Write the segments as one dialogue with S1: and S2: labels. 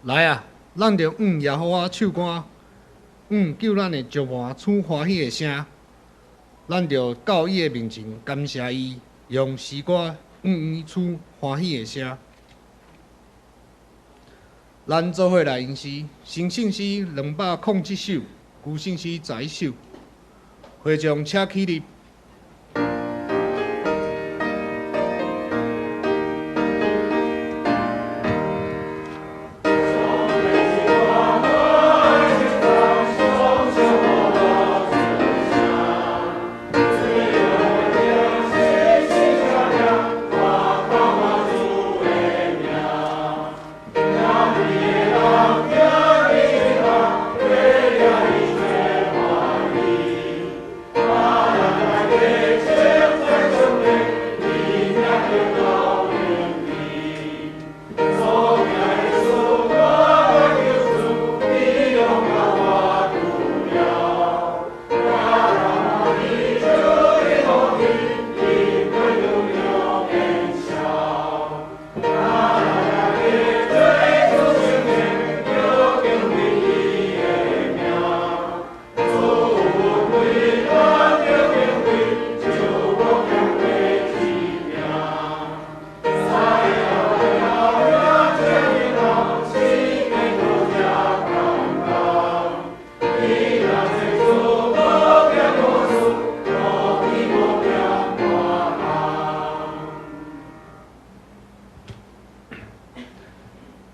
S1: 來啊，咱著向耶和華唱歌，向救咱的石磐唱歡喜的聲。咱著到伊的面前感謝伊，用詩歌向伊唱歡喜的聲。咱做伙來吟詩，新聖詩207首，舊聖詩11首。會眾請起立。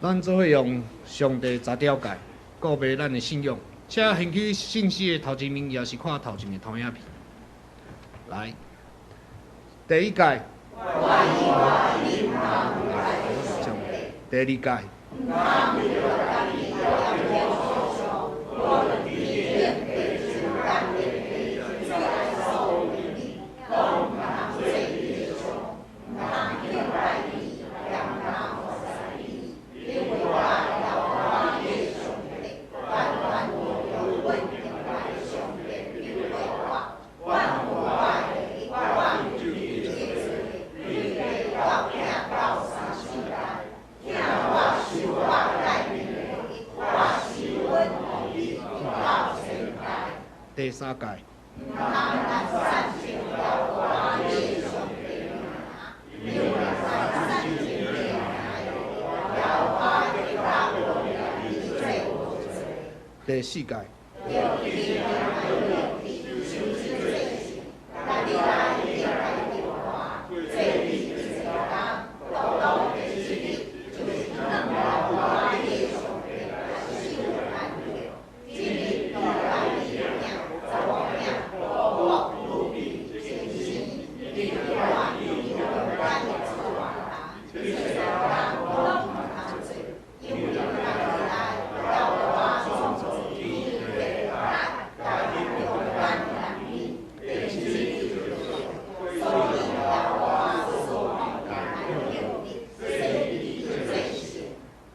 S1: 咱做伙用上帝十條誡告白咱的信仰，請掀起聖詩的頭前面，抑是看頭前的投影片。來，第一誡。第二誡。第三誡。第四誡。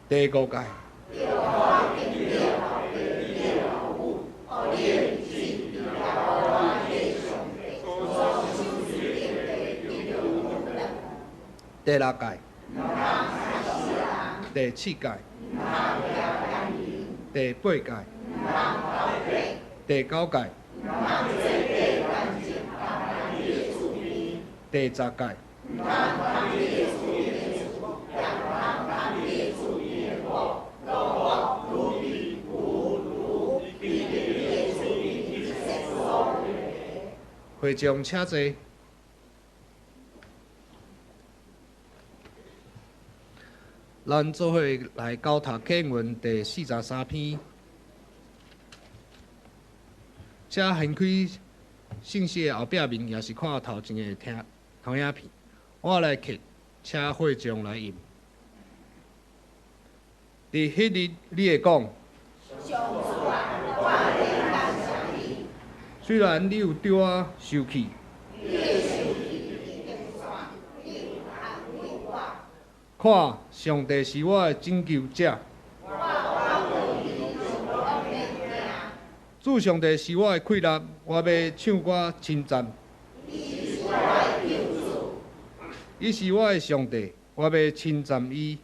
S1: 第五誡。第六誡。第七誡。第八誡。第九誡。第十誡。會眾請坐。咱做伙來交讀經文第43篇，請掀開聖詩的後壁面，抑是看頭前的聽投影片。我來讀，請會眾來吟。佇彼日，你會講：雖然你有對我受氣，看，上帝是我的拯救者，主上帝是我的氣力，我欲唱歌稱讚。伊是我的上帝，我欲稱讚伊。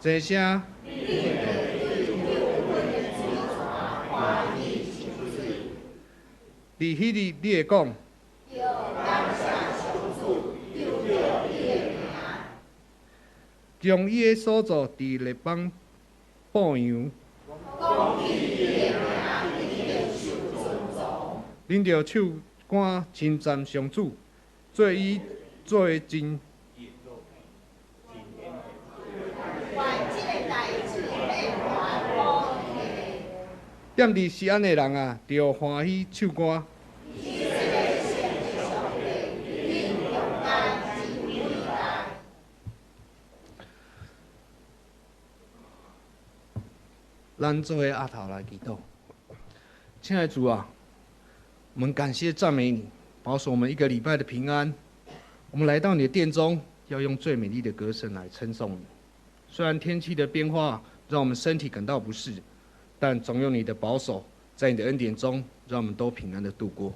S1: 齊聲。佇彼日，你會講。將伊的所做佇列邦報揚。恁著唱歌稱讚上主，做伊做的真。踮佇錫安的人啊，著歡喜唱歌。咱做伙阿頭來祈禱，親愛的主啊，我們感謝讚美你，保守我們一個禮拜的平安。我們來到你的殿中，要用最美麗的歌聲來稱頌你。雖然天氣的變化讓我們身體感到不適，但總有你的保守，在你的恩典中，讓我們都平安的度過。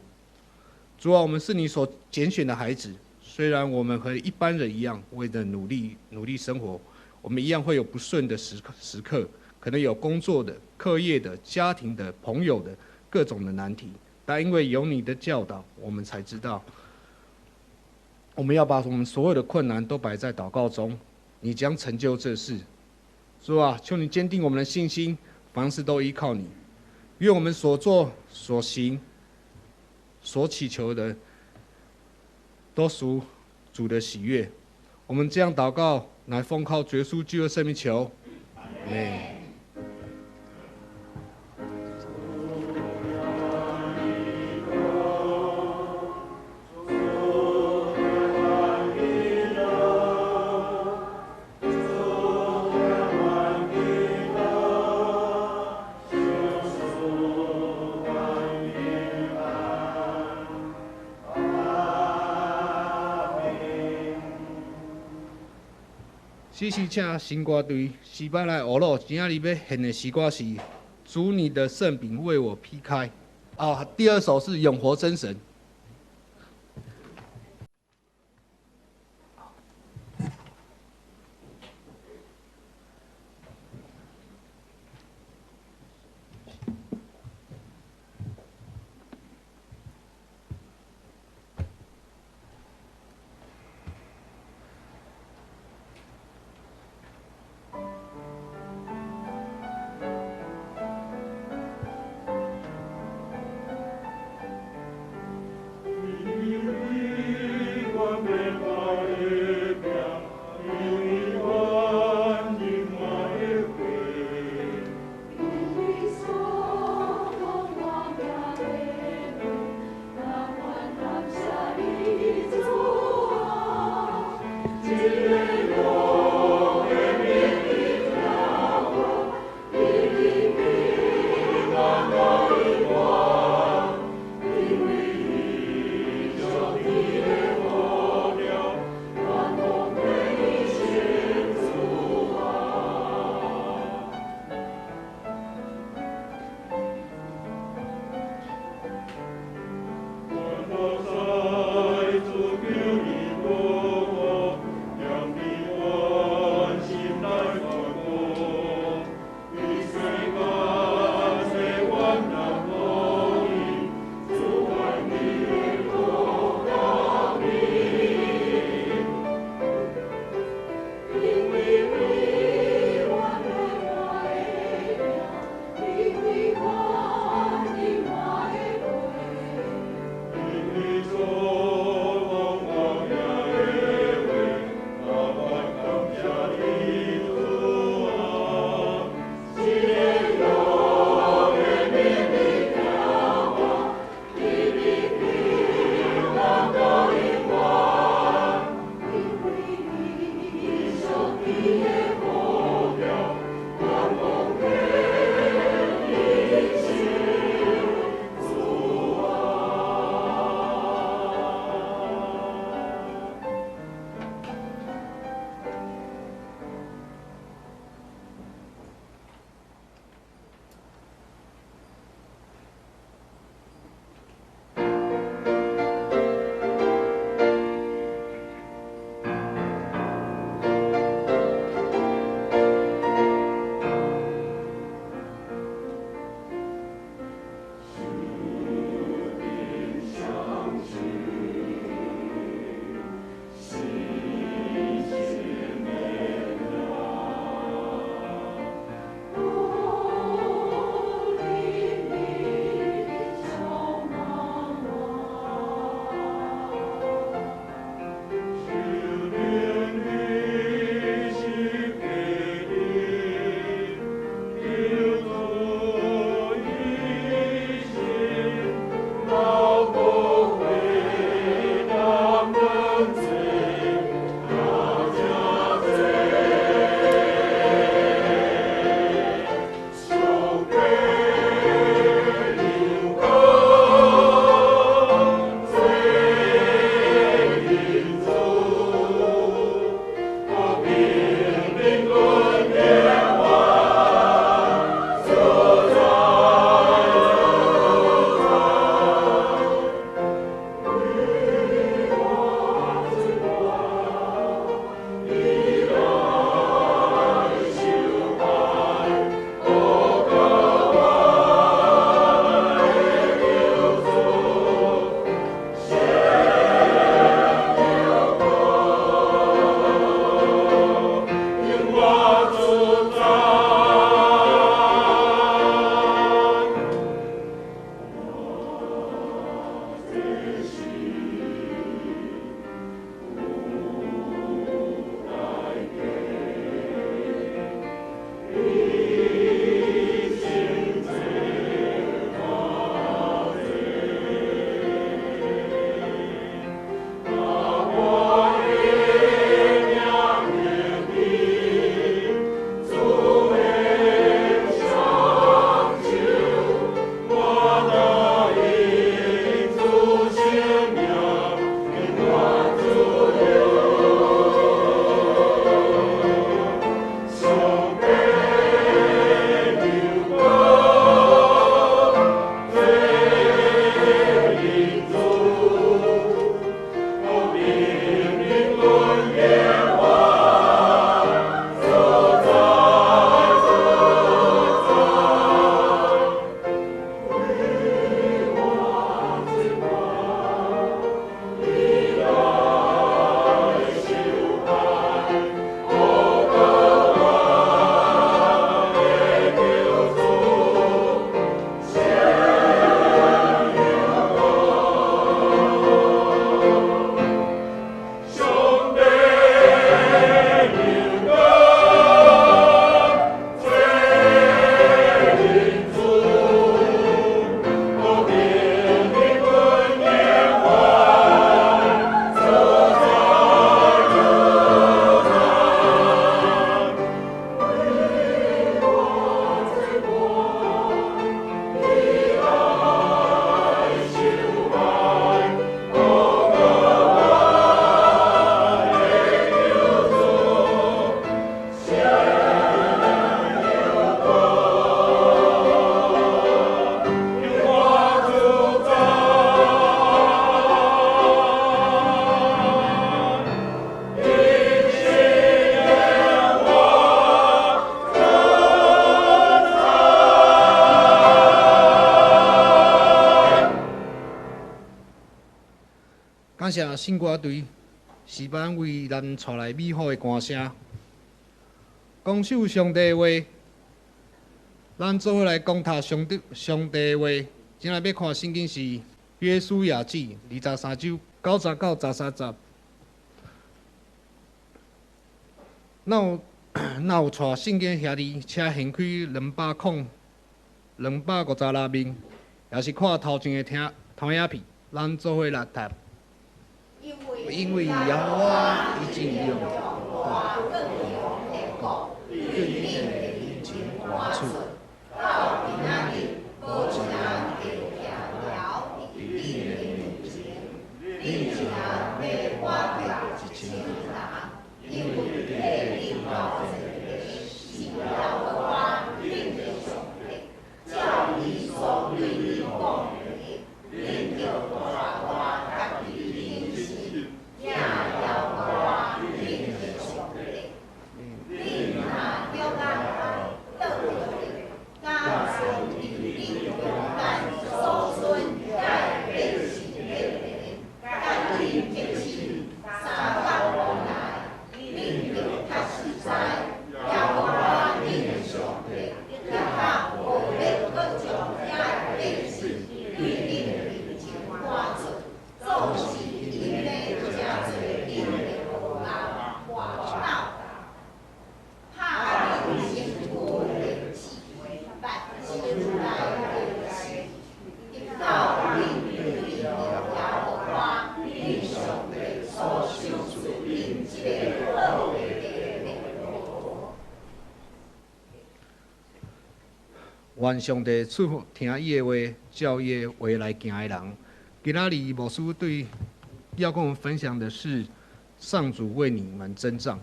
S1: 主啊，我們是你所揀選的孩子，雖然我們和一般人一樣，為了努力努力生活，我們一樣會有不順的時刻。可能有工作的、課業的、家庭的、朋友的各種的難題，但因為有你的教導，我們才知道，我們要把我們所有的困難都擺在禱告中，你將成就這事。主啊，求你堅定我們的信心，凡事都依靠你。願我們所做、所行、所祈求的，都屬主的喜悅。我們這樣禱告，乃奉靠主耶穌基督聖名求。阿們。此時請新歌隊西班牙俄羅今仔日欲獻的詩歌是《主你的聖餅為我劈開》。啊，第二首是《永活真神》。感謝聖歌隊詩班為咱帶來美好的歌聲。講守上帝的話，咱做伙來講讀上帝上帝的話。今仔欲看聖經是約書亞記23章9節到13節。若有若有帶聖經兄弟，請掀開256面，抑是看頭前的聽投影片，咱做伙來讀。因為耶和華已經用大國對恁的面前趕出，到今仔日無一人會徛牢佇恁的面前，恁一人欲趕著1000人，因為地頂頭坐的是耶和華恁的上帝，照伊所對恁講的，恁著大大家己謹慎，敬耶和華恁的上帝。恁若約仔倒轉，敢存佇恁中間所存的百姓的，佮恁結親三角往來，恁著確實知耶和華恁的上帝，的確無欲閣將遐百姓對恁面前趕出，總是因欲誠濟恁的無力活鬥，拍恁身軀的刺目睭內的刺，直到恁對耶和華恁上帝所賞賜恁這个好地的落。願上帝賜福聽伊的話，照伊的話來行的人。今仔日牧師對要跟我們分享的是上主為你們征戰。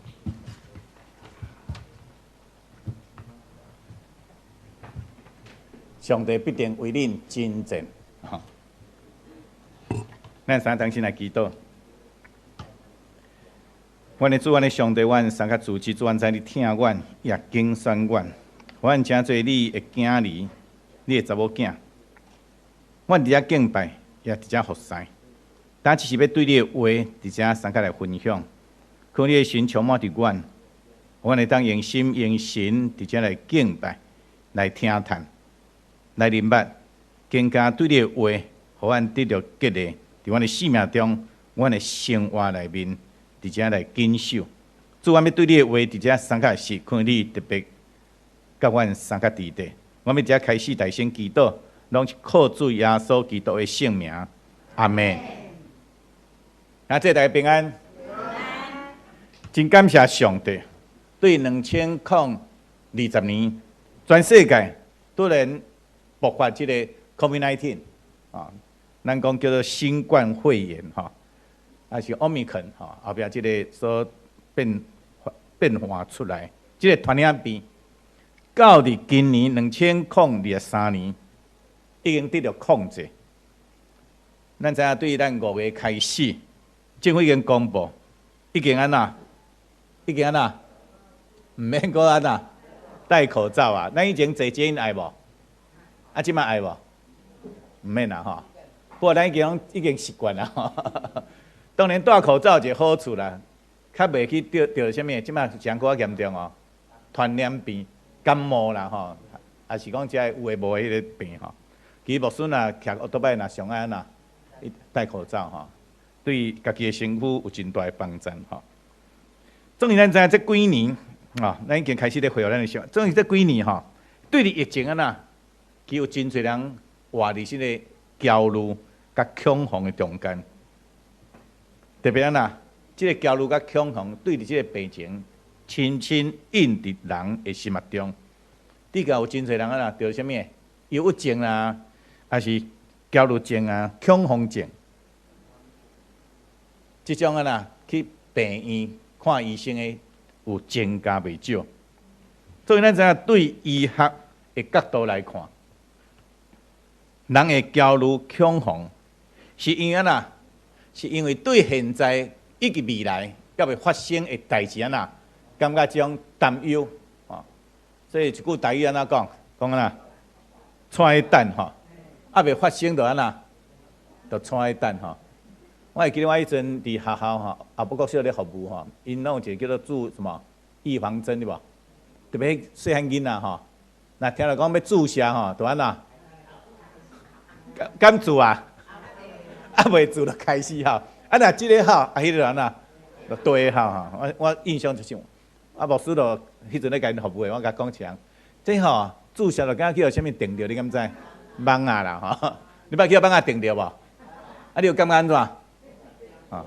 S2: 上帝必定為恁征戰。吼，咱三同心來祈禱。阮的主，阮的上帝，阮三較自知，主，阮知你疼阮，也揀選阮。阮誠濟你的囝兒，你的查某囝，阮佇遮敬拜，也佇遮服侍。但只是欲對你的話，佇遮相佮來分享。求你的神充滿佇阮，阮會當用心用神佇遮來敬拜，來聽談，來明白，更加對你的話，予阮得著激勵，佇阮的生命中，阮的生活內面，佇遮來謹守。主，阮欲對你的話，佇遮相佮時，求你特別佮阮相佮佇咧。阮欲佇遮開始大聲祈禱，攏是靠主耶穌基督的聖名。阿們。啊，這大家平安。真感謝上帝，對2020年，全世界突然爆發這個 COVID-19 啊，咱講叫做新冠肺炎吼，抑是 Omicron 吼，後壁這個所變變化出來，這個傳染病，到佇今年2023年已經得著控制。咱知影對咱5月開始，政府已經公布，已經按怎？已經按怎？毋免閣按怎？戴口罩啊！咱以前坐捷運愛無？啊，這擺愛無？毋免啦吼。不過咱已經已經習慣啦吼。當然戴口罩有一個好處啦，較袂去著著啥物。這擺誠閣較嚴重哦，傳染病、感冒啦吼，抑是講這有的無的彼个病吼。其實牧師若騎歐多擺若上愛按怎？戴口罩吼，對家己的身軀有真大的幫助吼。總之咱知影這幾年，吼，咱已經開始咧恢復咱的生活。總之這幾年吼，對佇疫情按怎，其實有真濟人活佇這个焦慮佮恐慌的中間。特別按怎，這个焦慮佮恐慌對佇這个病情，深深印佇人的心目中。的確有真濟人按怎著啥物憂鬱症啦，抑是焦慮症啊、恐慌症，這種按怎去病院看醫生的有增加袂少。所以咱知影對醫學的角度來看，人會焦慮恐慌，是因為按怎？是因為對現在以及未來猶未發生的代誌按怎，感覺這種擔憂啊。所以一句台語按怎講？講按怎？𤆬咧等吼，猶未發生就按怎？就𤆬咧等吼。我會記得我彼陣佇學校吼，阿母國小咧服務吼，𪜶攏有一個叫做注什麼預防針對無？特別細漢囡仔吼，若聽著講欲注射吼，就按怎？敢注啊？啊未注就開始吼，啊若這個吼，啊彼個按怎？就對吼吼，我印象就是，啊牧師就彼陣咧共𪜶服務的，我共講一項，這吼注射就敢若去予啥物叮著，你敢知？蠓仔啦吼，你捌去予蠓仔叮著無？啊你有感覺按怎？啊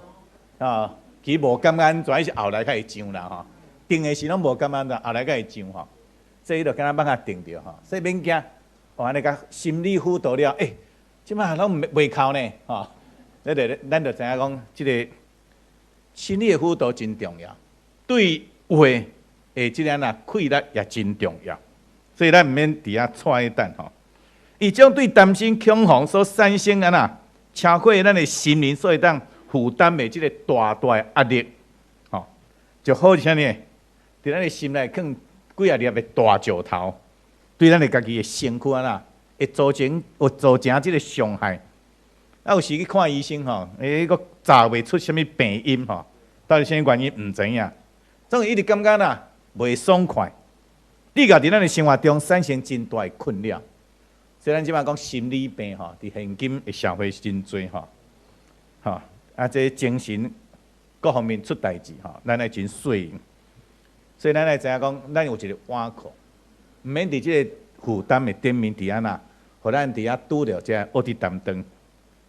S2: 啊，其實無感覺按怎，彼是後來才會上啦吼。叮的時攏無感覺按怎，後來才會上吼。所以就敢若蠓仔叮著吼，所以免驚。哦，按呢共心理輔導了，欸，這擺攏袂哭呢，吼。咱就咱就知影講，這个心理的輔導真重要，對話的這个按怎氣力也真重要，所以咱毋免佇遐揣等吼。伊將對擔心恐慌所產生按怎超過咱的心靈所會當負擔的這个大大的壓力，吼，就好似啥物？佇咱的心內囥幾仔粒的大石頭，對咱的家己的身軀按怎會造成這个傷害。啊，有時去看醫生吼，欸，閣查袂出啥物病因吼，到底啥物原因毋知影，總是一直感覺啦袂爽快，你家佇咱的生活中產生真大的困擾。所以咱這擺講心理病吼，佇現今的社會真濟吼，吼啊，這精神各方面出代誌吼，咱愛真細。所以咱愛知影講，咱有一个倚靠，毋免佇這个負擔的頂面佇按怎，予咱佇遐拄著這烏佇擔當。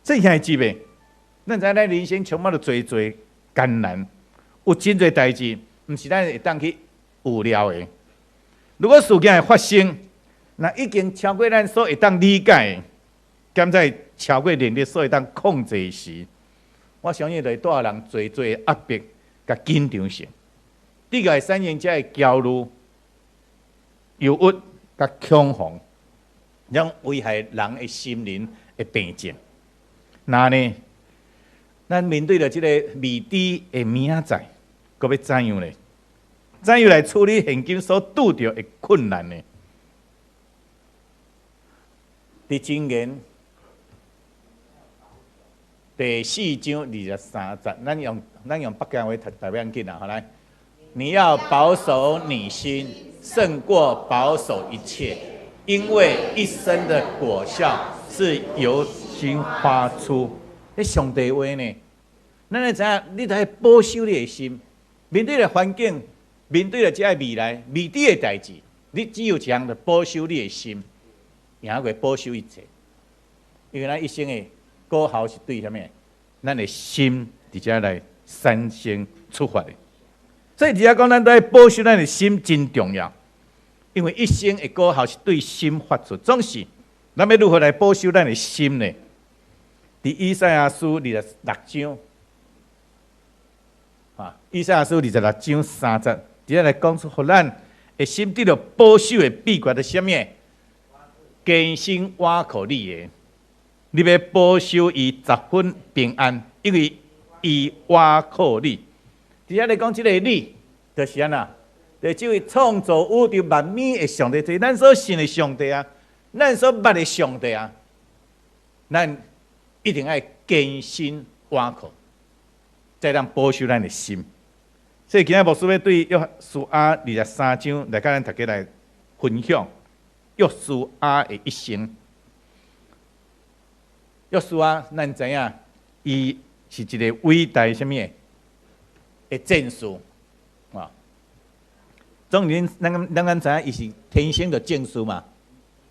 S2: 這兄弟姊妹，咱知影咱人生充滿著濟濟艱難，有真濟代誌，毋是咱會當去預料的。如果事件會發生，若已經超過咱所會當理解的，兼在超過能力所會當控制時，我相信就會帶人濟濟壓迫佮緊張性，這個會產生這个焦慮、憂鬱佮恐慌，讓危害人的心靈的病症。那呢，咱面對著這个未知的明仔載，閣欲怎樣呢？怎樣來處理現今所拄著的困難呢？佇箴言第四章二十三節，咱用北京話讀，特別緊啊！好來，你要保守你心，勝過保守一切，因為一生的果效是由心發出。彼上帝話呢？咱愛知影，你著愛保守你的心，面對著環境，面對著這个未來未知的代誌，你只有一項，就保守你的心，贏過保守一切。因為咱一生的果效是對啥物？咱的心佇遮來產生出發的。所以佇遮講，咱著愛保守咱的心真重要，因為一生的果效是對心發出。總是，咱欲如何來保守咱的心呢？佇以賽亞書二十六章，啊，以賽亞書二十六章三節，佇遮來講出，予咱的心得著保守的秘訣是啥物？堅心倚靠你的，你欲保守伊十分平安，因為伊倚靠你。佇遮來講，這个你，就是按怎？就是這位創造宇宙萬物的上帝，就是咱所信的上帝啊，咱所捌的上帝啊，咱一定愛堅心倚靠，才當保守咱的心。所以今仔牧師欲對約書亞二十三章來共咱大家來分享約書亞的一生。約書亞，咱知影，伊是一个偉大啥物的的戰士啊。總之，咱敢知影伊是天生就戰士嘛？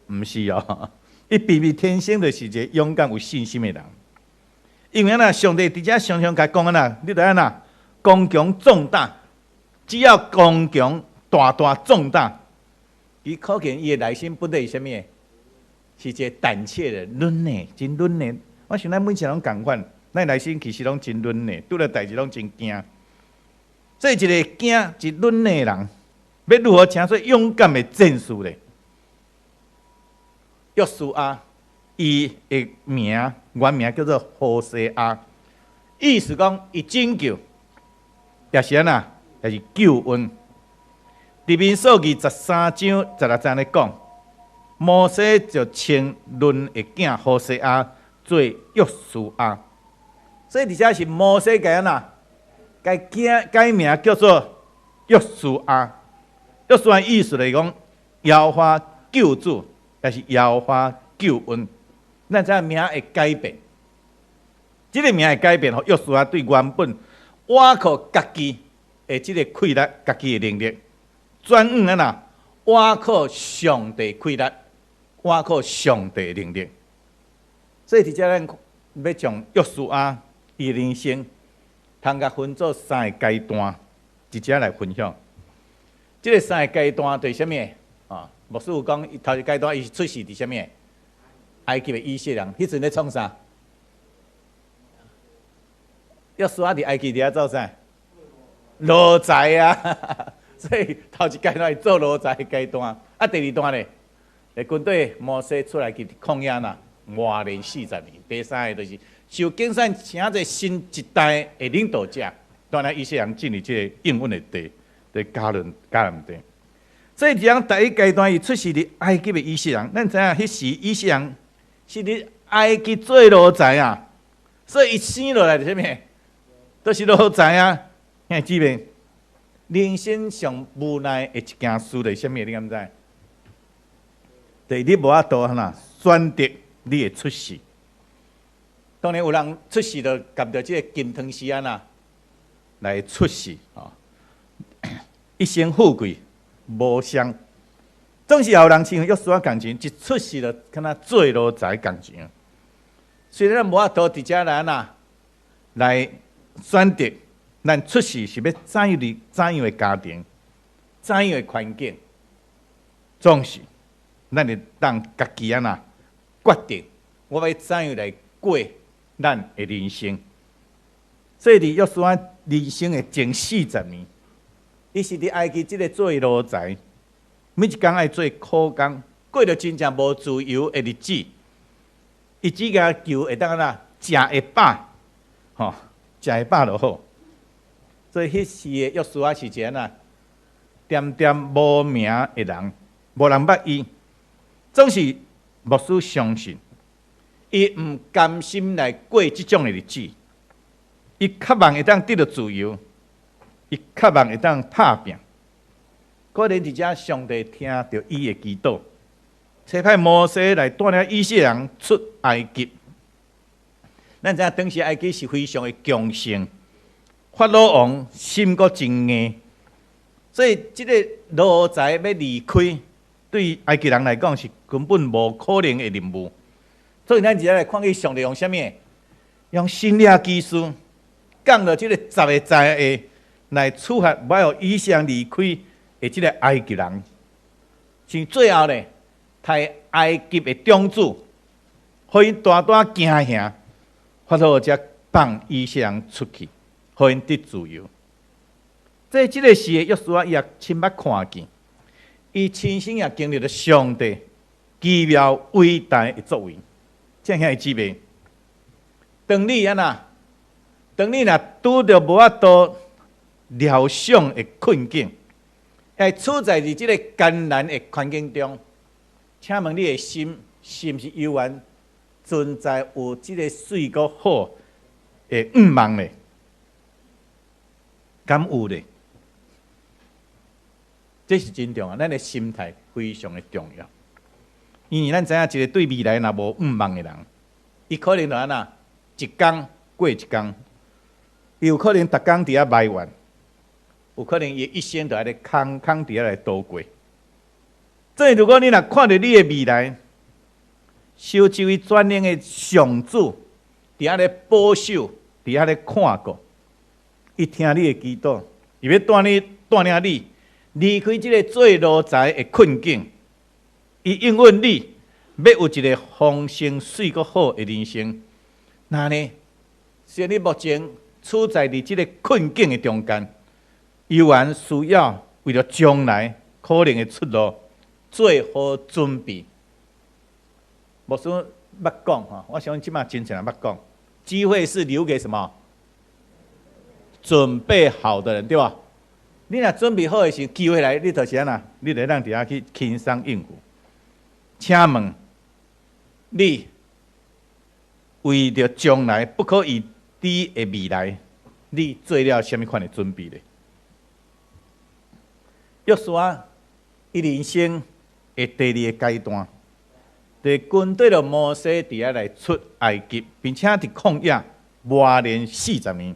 S2: 毋是哦，伊並非天生就是一个勇敢有信心的人。因為按怎，上帝佇遮常常共伊講按怎，你著按怎，剛強壯膽，只要剛強大大壯膽，伊可見伊的內心本底是啥物？是一个膽怯的、軟的、真軟的。我想咱每一个攏仝款，咱內心其實攏真軟的，拄著代誌攏真驚。所以一个驚、一軟的人，欲如何成做勇敢的戰士咧？約書亞，伊的名原名叫做何西阿，意思講伊拯救，也是按怎，也是救恩。佇民數記十三章十六節咧講，摩西就稱嫩的囝何西阿做約書亞，所以佇遮是摩西共按怎，共改名叫做約書亞。約書亞意思就是講，耶和華救主，抑是耶和華救恩。咱知影名會改變，這个名會改變，予約書亞對原本倚靠家己的這个氣力、家己的能力，轉向按怎倚靠上帝氣力、倚靠上帝能力。所以佇遮咱欲將約書亞伊人生，通共分做三个階段，直接來分享。這个三个階段對啥物？啊，牧師有講，伊頭一階段伊是出世佇啥物？埃及的以色列人，彼陣咧創啥？約書亞佇埃及佇遐做啥？奴才啊！所以頭一階段是做奴才的階段，啊，第二段咧，會軍隊摩西出來去曠野啦，磨練40年。第三个就是受揀選請一個新一代的領導者，帶領以色列人進入這个應允的地，佇迦南地。所以講第一階段伊出世佇埃及的以色列人，咱知影彼時以色列人是佇埃及做奴才啊，所以伊生落來是啥物？都是奴才啊！兄弟姊妹，人生上無奈的一件事是啥物？你敢知？就是你無法度按怎選擇你的出世。當然有人出世就含著這个金湯匙按怎來出世啊，一生富貴無雙。總是有人像約書亞仝款，一出世就敢若做奴才仝款。雖然咱無法度佇遮來按怎來選擇，咱出世是欲怎樣的怎樣的家庭，怎樣的環境，總是咱會當家己按怎決定，我欲怎樣來過咱的人生。所以佇約書亞人生的前四十年，伊是佇埃及這个做奴才，每一工愛做苦工，過著真正無自由的日子。伊只共求會當按怎，食會飽，吼，食會飽就好。所以彼時的約書亞是一個按怎，恬恬無名的人，無人捌伊。總是牧師相信，伊毋甘心來過這種的日子，伊渴望會當得著自由，伊渴望會當拍拚。果然佇遮，上帝聽著伊的祈禱，差派摩西來帶領以色列人出埃及。咱知影當時埃及是非常的強盛，法老王心閣真硬，所以這个奴才欲離開，對埃及人來講是根本無可能的任務。所以咱佇遮來看見上帝用啥物？用神蹟奇事降落這个十个災厄來處罰欲予以色列離開的這个埃及人。像最後呢，刣埃及的長子，予𪜶大大驚嚇，法老才放以色列人出去，予𪜶得自由。這个時的約書亞，伊也親目看見，伊親身也經歷著上帝奇妙偉大的作為。這兄弟姊妹，當你按怎，當你若拄著無法度料想的困境，會處在佇這个艱難的環境中，請問你的心是毋是猶原存在有這个媠閣好的願望呢？敢有咧？這是真重要，咱的心態非常的重要。因為咱知影，一个對未來若無願望的人，伊可能就按怎，一工過一工，伊有可能逐工佇遐埋怨，有可能伊一生就按呢空空佇遐來度過。所以，如果你若看著你的未來，受這位全能的上主佇遐咧保守，佇遐咧看顧，伊聽你的祈禱，伊欲帶領你離開這个做奴才的困境，伊應允你欲有一个豐盛、媠閣好的人生。那呢，雖然你目前處在佇這个困境的中間，猶原需要為著將來可能的出路做好準備。牧師捌講吼，我相信這馬真濟人捌講，機會是留給什麼？準備好的人，對吧？你若準備好的時，機會來，你就是按怎？你就會當佇遐去輕鬆應付。請問你為著將來不可預你的未來，你做了啥物款的準備咧？約書亞伊人生的第二个階段，就跟綴著摩西佇遐來出埃及，並且佇曠野磨練40年。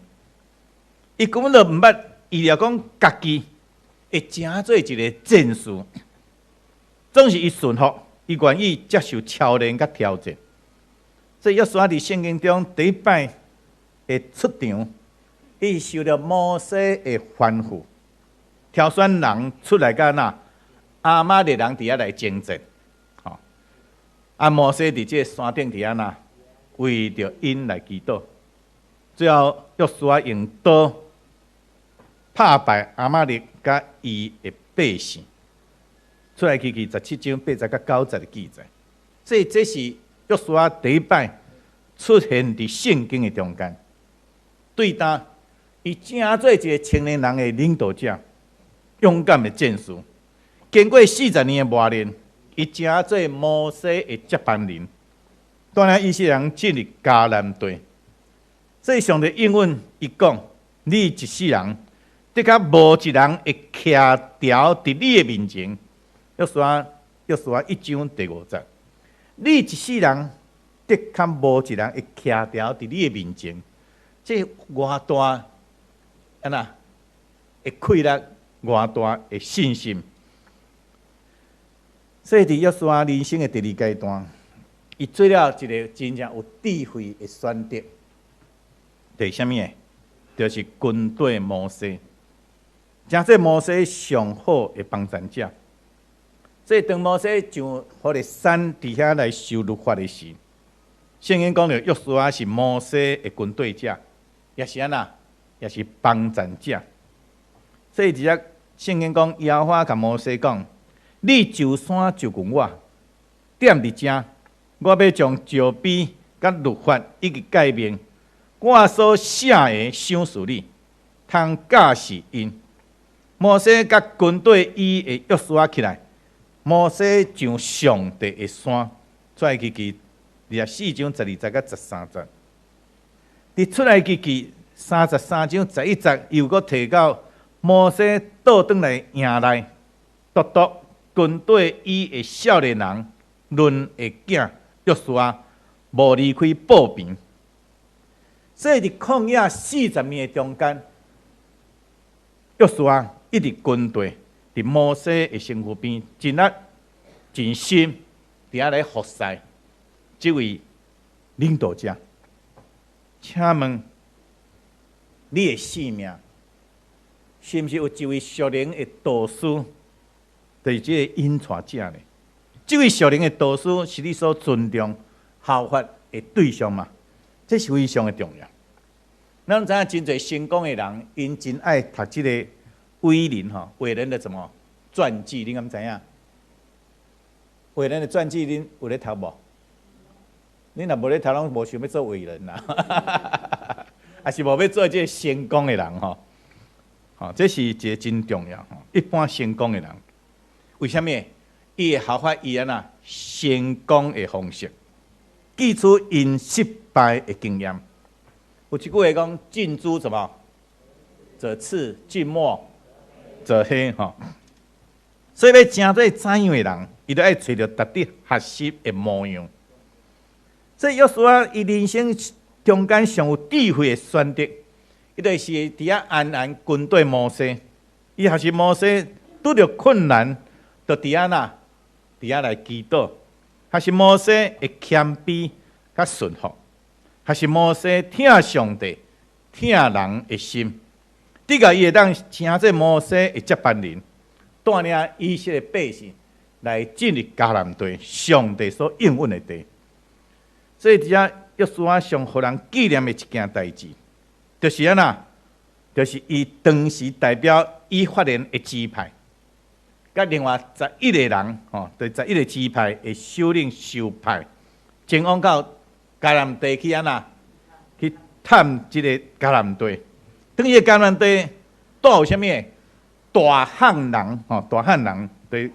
S2: 伊根本就毋捌預料講家己會成做一个戰士，總是伊順服，伊願意接受操練佮挑戰。所以約書亞佇聖經中第一擺的出場，伊受著摩西的吩咐，挑選人出來佮哪亞瑪力人佇遐來征戰。吼，啊，摩西佇這个山頂佇遐哪為著𪜶來祈禱。最後約書亞用刀拍敗亞瑪力佮伊的百姓。出埃及記17章8節佮9節的記載。所以這是約書亞第一擺出現佇聖經的中間，對當伊成做一个青年人的領導者，勇敢的戰士，經過四十年的磨練，伊成做摩西的接班人，帶領以色列人進入迦南地。所以上帝應允伊講：你一世人，的確無一人會徛牢佇你的面前。約書亞1章第5節，你一世人的確無一人會徛牢佇你的面前。這偌大，按怎會氣力，偌大的信心。所以佇約書亞人生的第二階段，伊做了一个真正有智慧的選擇。就是啥物呢？就是跟綴摩西，成做摩西上好的幫贊者。所以當摩西上笏山佇遐來受律法的時，聖經講著約書亞是摩西的跟綴者，也是按怎，也是幫贊者。所以佇遮聖經講，耶和華共摩西講：你上山就近我，踮佇遮，我欲將石碑佮律法以及誡命，我所寫的賞賜你，通教示𪜶。摩西佮跟綴伊的約書亞起來，摩西上上帝的山，出埃及記24章12節佮13節。佇出埃及記33章11節，又閣提到摩西倒轉來營內，獨獨跟綴伊的少年人嫩的囝約書亞，無離開布棚。所以佇曠野四十年的中間，約書亞一直跟綴佇摩西的身軀邊，盡力盡心佇遐來服侍這位領導者。請問你的生命是毋是有一位屬靈的導師，就是這个引帶者呢？這位屬靈的導師是你所尊重、效法的對象嗎？這是非常的重要。咱知影真濟成功的人，𪜶真愛讀這个偉人吼，偉人的什麼傳記？你敢知影？偉人的傳記，恁有咧讀無？恁若無咧讀，攏無想欲做偉人啦，抑是無欲做這个成功的人吼。吼，這是一个真重要吼。一般成功的人，為啥物？伊會效法伊按怎成功的方式，記取𪜶失敗的經驗。有一句話講：近朱什麼？者赤，近墨者黑。吼，所以欲成做怎樣的人，伊都愛揣著值得學習的模樣。所以約書亞伊人生中間上有智慧的選擇，伊就是佇遐安安跟綴摩西。伊學習摩西拄著困難，就佇遐哪，佇遐來祈禱。學習摩西的謙卑佮順服，學習摩西疼上帝、疼人的心，直到伊會當成做摩西的接班人，帶領以色列百姓來進入迦南地，上帝所應允的地。所以佇遮約書亞上予人紀念的一件代誌，就是按怎，就是伊當時代表以法蓮的支派，佮另外十一个人，吼，對十一个支派的首領受派，前往到迦南地去按怎，去探這个迦南地。當伊迦南地帶有啥物？大漢人，吼，大漢人，對，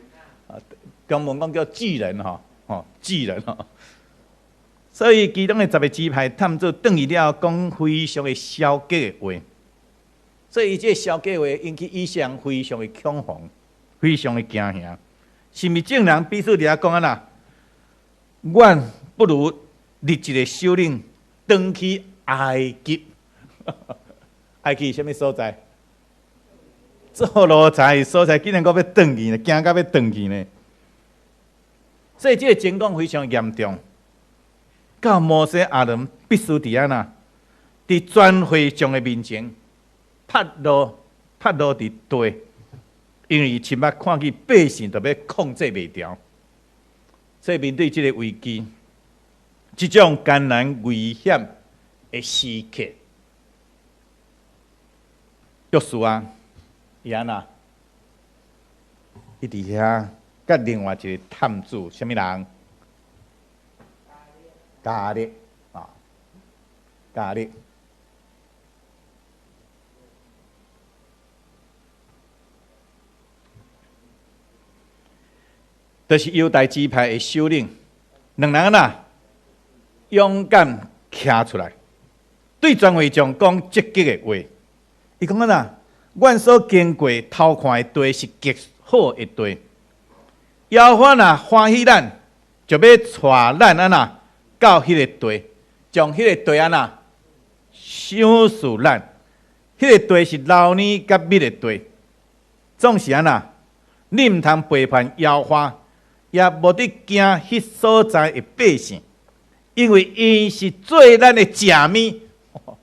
S2: 中文講叫巨人，吼，吼，巨人，吼。所以其中的十个支派探子轉去了後，講非常的消極的話。所以伊這个消極話引起以色列人非常的恐慌，非常的驚嚇。是毋是眾人彼此佇遐講按怎？阮不如立一个首領，轉去埃及。埃及是啥物所在？做奴才的所在，竟然閣欲轉去呢？驚甲欲轉去呢？所以這个情況非常嚴重，到摩西亞倫必須佇按怎？佇全會眾的面前，拍落拍落佇地，因為親目看見百姓都欲控制袂牢，所以面對這个危機，這種艱難危險的時刻，約書亞伊按怎？伊佇遐佮另外一个探子，啥物人？迦勒啊，迦勒。就是猶大支派的首領，兩人按怎勇敢徛出來，對全會眾講積極的話。伊講按怎？阮所經過偷看的地是極好的地。耶和華若歡喜咱，就欲帶咱按怎到彼个地，將彼个地按怎賞賜咱。彼个地是流奶佮蜜的地，總是按怎？你毋通背叛耶和華，也無得驚彼所在的百姓，因為𪜶是做咱的食物，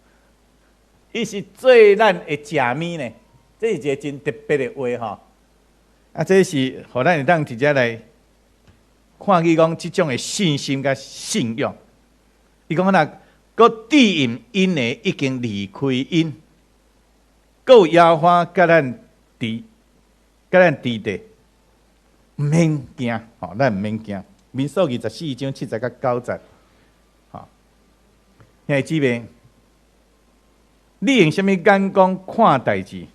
S2: 伊是做咱的食物呢。這是一个真特別的話吼。啊，這是予咱會當直接來看見講這種的信心佮信仰。伊講按怎，閣致毋𪜶的已經離開𪜶，閣有耶和華佮咱佇，佮咱佇地，毋免驚，吼，咱毋免驚。民數記14章7節佮9節，吼，兄弟姊妹，你用啥物眼光看代誌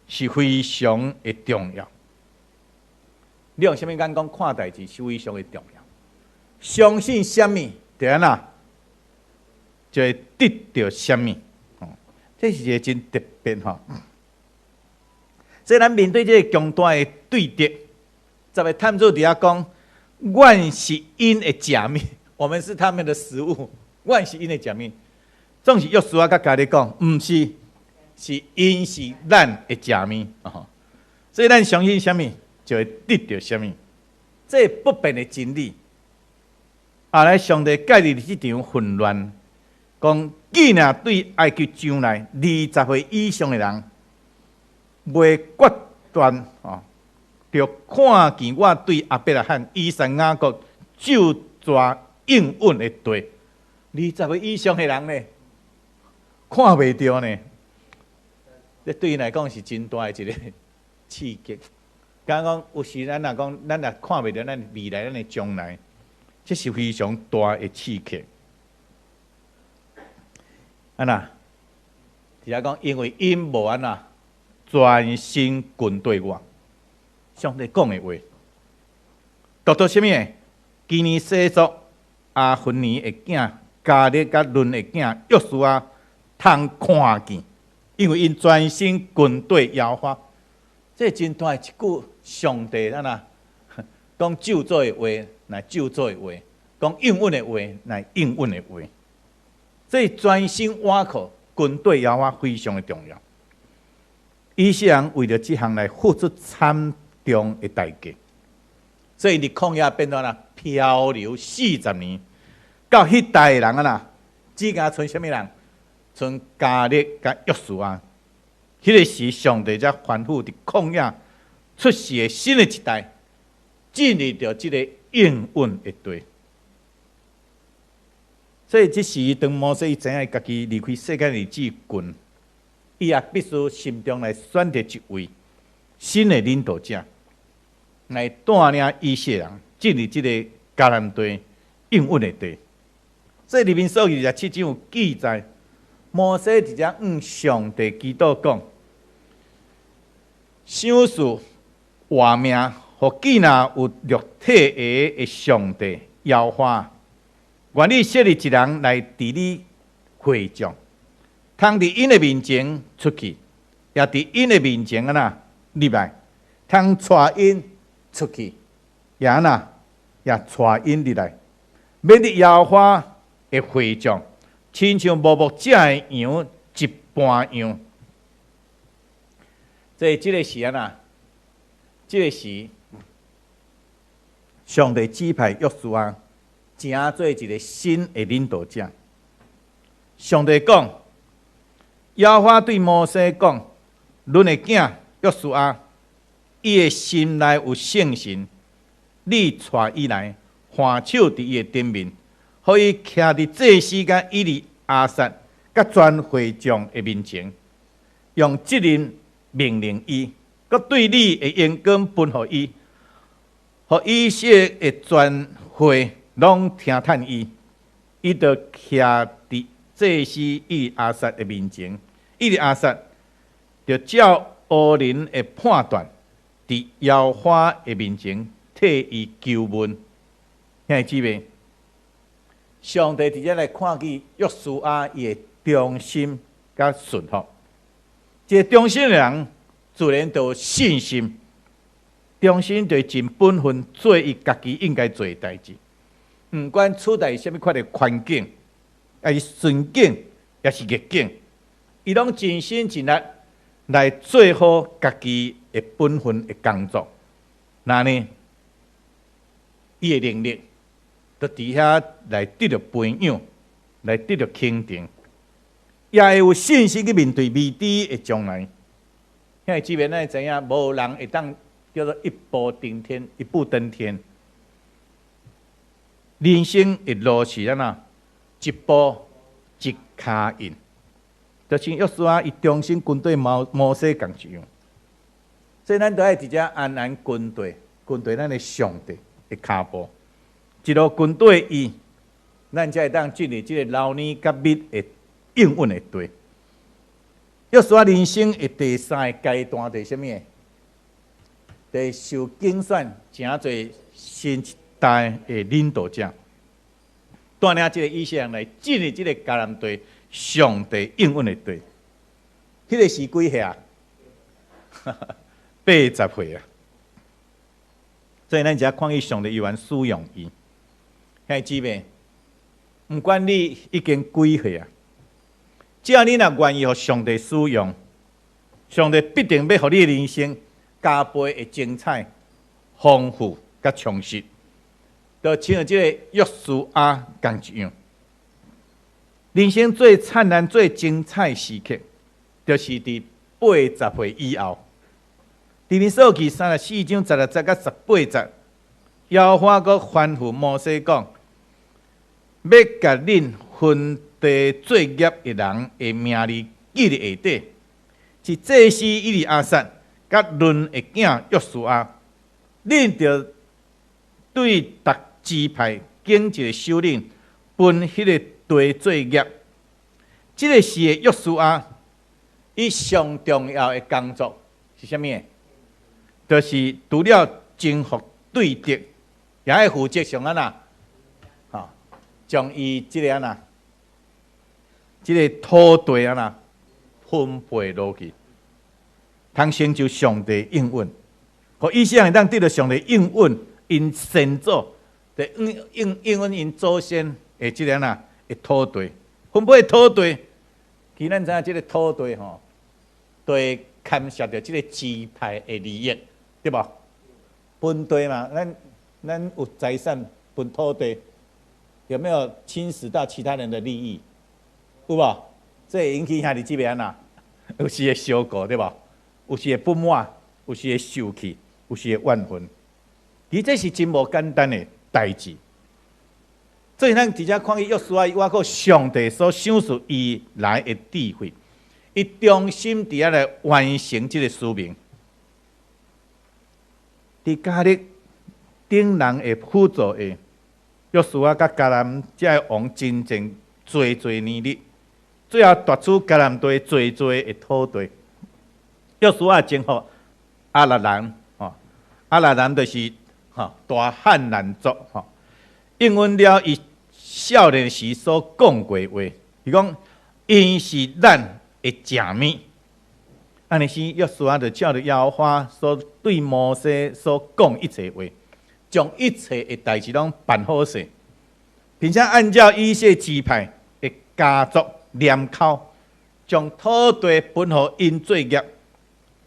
S2: 是非常的重要。你用啥物眼光看代誌是非常的重要。相信啥物，就按怎，就會得著啥物。哦，這是一个真特別吼。所以咱面對這个強大的對敵，十个探子佇遐講，阮是𪜶的食物，我們是他們的食物，阮是𪜶的食物。總是約書亞佮迦勒講，毋是，是𪜶是咱的食物。哦，所以咱相信啥物，就會得著啥物。這不變的真理。後來上帝介入這場混亂，講既然對埃及將來20歲以上的人，袂決斷哦，著看見我對亞伯拉罕、以撒、雅各咒詛應允的地。20歲以上的人呢，看袂著呢。這對𪜶來講是真大的一个刺激。敢講有時咱若講，咱若看袂著咱未來、咱的將來，這是非常大的刺激。按怎？佇遐講，因為𪜶無按怎專心跟隨我，上帝講的話，讀到啥物的？基尼洗族亞芬尼的囝迦勒佮嫩的囝約書亞通看見，因為𪜶專心跟隨耶和華。這真大的一句上帝按怎講咒詛的話，來咒詛的話；講應允的話，來應允的話。所以專心倚靠跟隨耶和華非常的重要。以色列人為著這項來付出慘重的代價，所以佇曠野變做啦漂流40年，到彼代的人按怎，只敢賰啥物人？賰迦勒佮約書亞。彼个時，上帝才吩咐佇曠野出世的新的一代，進入著這个應允的地。所以這時，當摩西伊知影伊家己離開世間日子近，伊也必須心中來選擇一位新的領導者，來帶領以色列人進入這个迦南地應允的地。所以，佇民數記27章有記載，摩西直接向上帝祈禱講：賞賜活命，予既若有肉體的上帝耶和華，願你設立一人來治理會眾，通佇𪜶的面前出去，也佇𪜶的面前按怎入來，通帶𪜶出去，也按怎也帶𪜶入來，免得耶和華的會眾，親像無牧者的羊一般樣。這個時按怎？這個時，上帝指派約書亞，成做一個新的領導者。上帝講，耶和華對摩西講：阮的囝約書亞，伊的心內有聖神，你帶伊來，按手佇伊的頂面，予伊徛佇祭司佮以利亞撒佮全會眾的面前，用責任命令伊，閣對你的榮光吩予伊，予以色列的全會攏聽趁伊，伊就徛佇祭司以利亞撒的面前，以利亞撒就照亞倫的判斷，佇耶和華的面前替伊求問。兄弟姊妹，上帝佇遮來看見約書亞伊的忠心佮順服。一個忠心的人，自然就有信心。忠心就盡本分做伊家己應該做的代誌，毋管處在啥物款的環境，抑是順境，抑是逆境，伊攏盡心盡力來做好家己的本分的工作。那呢，伊的能力，就佇遐來得著培養，來得著肯定，也會有信心去面對未知的將來。兄弟姊妹，咱會知影，無人會當叫做一步登天，一步登天。人生的路是按怎？一步一跤印，就像約書亞伊忠心跟綴摩西仝一樣。所以咱都愛佇遮安安跟綴，跟綴咱的上帝的跤步，一路跟綴伊，咱才會當進入這個流奶佮蜜的應允的地。約書亞人生的第三個階段就是啥物？就是受揀選，成做新一代的領導者，帶領這個以色列人來進入這個迦南地，上帝應允的地。彼個時幾歲啊？80歲啊！所以咱才看見上帝猶原使用伊。兄弟姊妹，毋管你已經幾歲啊，只要你若願意予上帝使用，上帝必定欲予你的人生加倍的精彩、豐富、佮充實。就親像這個約書亞仝一樣，人生最燦爛、最精彩時刻，就是佇80歲以後。佇民數記34章16節佮18節，耶和華閣吩咐摩西講，欲共恁分地作業的人的名字記佇下底，是祭司以利亞撒佮嫩的囝約書亞，恁著對逐支派揀一個首領分彼個地作業。這個時的約書亞，伊上重要的工作是啥物？就是除了征服對敵，也愛負責啥按怎？吼，將伊這個按怎？這個土地按怎分配落去，通成就上帝應允，予以色列人當得著上帝應允，𪜶先祖，就應允𪜶祖先的這個按怎的土地，分配土地，其實咱知影這個土地吼，都會牽涉著這個支派的利益，對無？分地嘛，咱有財產分土地，有沒有侵蝕到其他人的利益？有無？這會引起兄弟姊妹按怎？有時會相告，對無？有時會不滿，有時會受氣，有時會怨恨。其實這是真無簡單的代誌。所以咱佇遮看見約書亞，伊倚靠上帝所賞賜伊來的智慧，伊忠心佇遐來完成這個使命。佇迦勒等人的輔助下，約書亞佮迦南這个王征戰濟濟年日，最後奪取迦南地濟濟的土地。約書亞征服亞蘭人，吼，亞蘭人就是吼大漢蘭族，吼，應允了伊少年時所講過話，伊講𪜶是咱的食物。按呢時，約書亞就照著耶和華所對摩西所講一切話，將一切的代誌攏辦好勢，並且按照以色列支派的家族年口，將土地分予𪜶做業，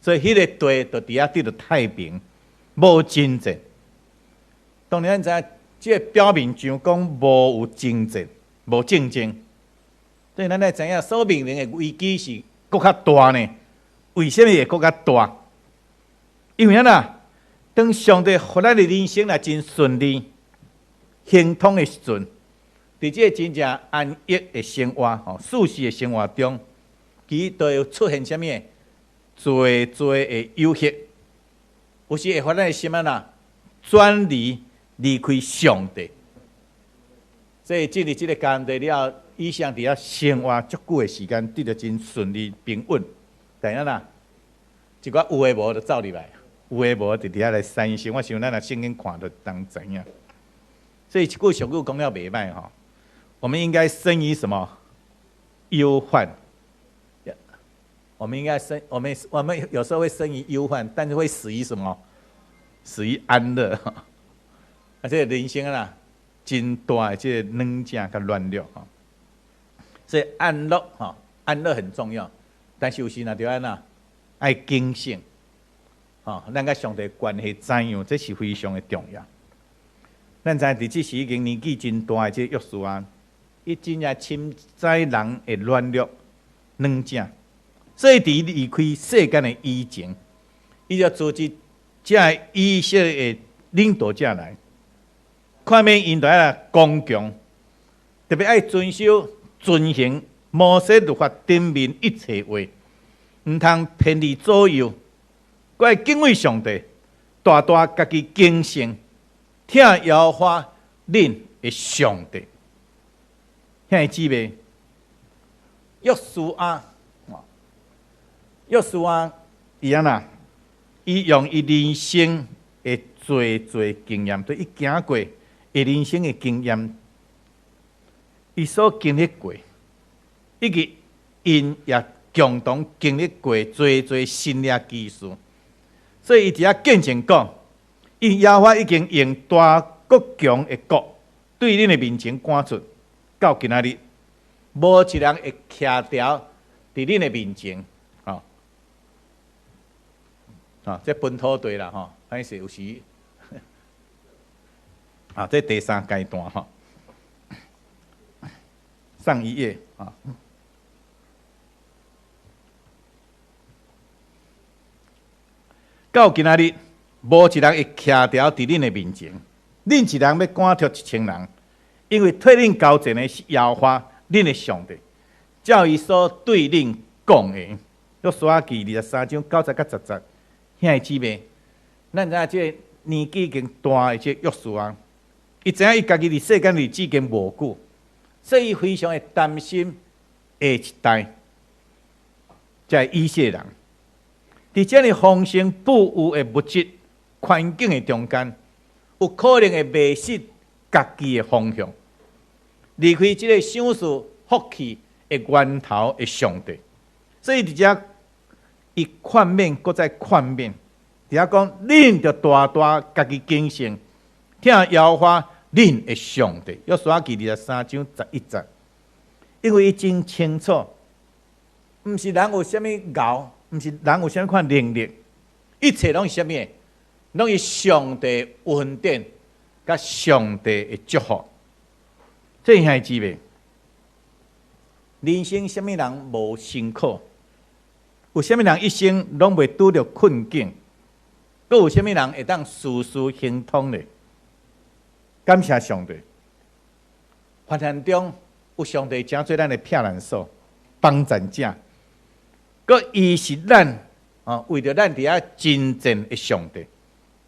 S2: 所以彼个地就佇遐得著太平，無爭戰。當然，咱知影，這个表面上講無有爭戰，無戰爭，所以咱愛知影所面臨的危機是閣較大呢。為啥物會閣較大？因為按怎？當上帝予咱的人生若真順利、亨通的時陣，佇這个真正安逸的生活、吼舒適的生活中，其實都會出現啥物？濟濟的誘惑，有時會予咱的心按怎？轉離離開上帝。所以進入這个迦南地了後，以色列佇遐生活足久的時間，得著真順利平穩。但按怎？一寡有的無就走入來，有的無就佇遐來產生。我想咱若聖經看就當知影。所以這句俗語講了袂䆀吼，我們應該生於什麼？憂患。我們應該生，我們有時候會生於憂患，但是會死於什麼？死於安樂。啊，這个人生啊，真大的這个軟正佮軟弱吼。所以安樂吼，安樂很重要，但是有時若著按怎？愛警醒，吼，咱佮上帝關係怎樣？這是非常的重要。咱知佇這時已經年紀真大的這約書亞，伊真正深知人的軟弱、軟正，所以佇離開世間的以前，伊就組織這以色列的領導者來，勸勉𪜶著愛剛強，特別愛遵守、遵行摩西律法頂面一切話，毋通偏離左右，閣愛敬畏上帝，大大家己謹慎，疼耶和華恁的上帝。兄弟姊妹，約書亞，約書亞伊按怎？伊用伊人生的濟濟經驗，對伊行過伊人生的經驗，伊所經歷過，以及𪜶也共同經歷過濟濟神蹟奇事，所以伊佇遐見證講，因耶和華已經用大閣強的國對恁的面前趕出，到今仔日，無一人會徛牢佇恁的面前，吼，啊，這分土地啦，吼，歹勢有時，啊，這第三階段吼，上一頁啊。到今仔日，無一人會徛牢佇恁的面前。恁一人欲趕脫1000人，因為替恁交戰的是耶和華恁的上帝，照伊所對恁講的。約書亞記23章9節佮10節，兄弟姊妹，咱知影這个年紀已經大的這個約書亞，伊知影伊家己佇世間日子已經無久，所以伊非常會擔心下一代，這个以色列人。佇遮爾豐盛富裕的物質環境的中間，有可能會迷失家己的方向，離開這个賞賜福氣的源頭的上帝。所以佇遮，伊勸勉，閣再勸勉，佇遮講，恁著大大家己謹慎，疼耶和華恁的上帝。約書亞記23章11節，因為伊真清楚，毋是人有啥物𠢕。毋是人有啥物款能力，一切攏是啥物？攏是上帝恩典，佮上帝的祝福。這兄弟姊妹，人生啥物人無辛苦？有啥物人一生攏袂拄著困境？閣有啥物人會當事事亨通呢？感謝上帝，患難中有上帝成做咱的避難所、幫贊者。閣伊是咱哦，為著咱佇遐爭戰的上帝，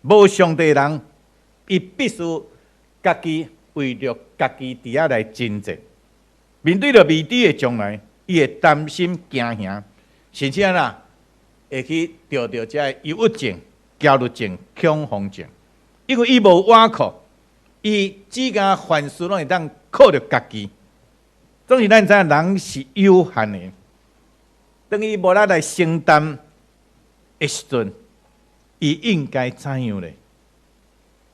S2: 無上帝的人，伊必須家己為著家己佇遐來爭戰。面對著未知的將來，伊會擔心驚嚇，甚至按怎會去著這个憂鬱症、焦慮症、恐慌症，因為伊無倚靠，伊只敢凡事攏會當靠著家己。總是咱知影人是有限的，當伊無力來承擔的時陣，伊應該怎樣咧？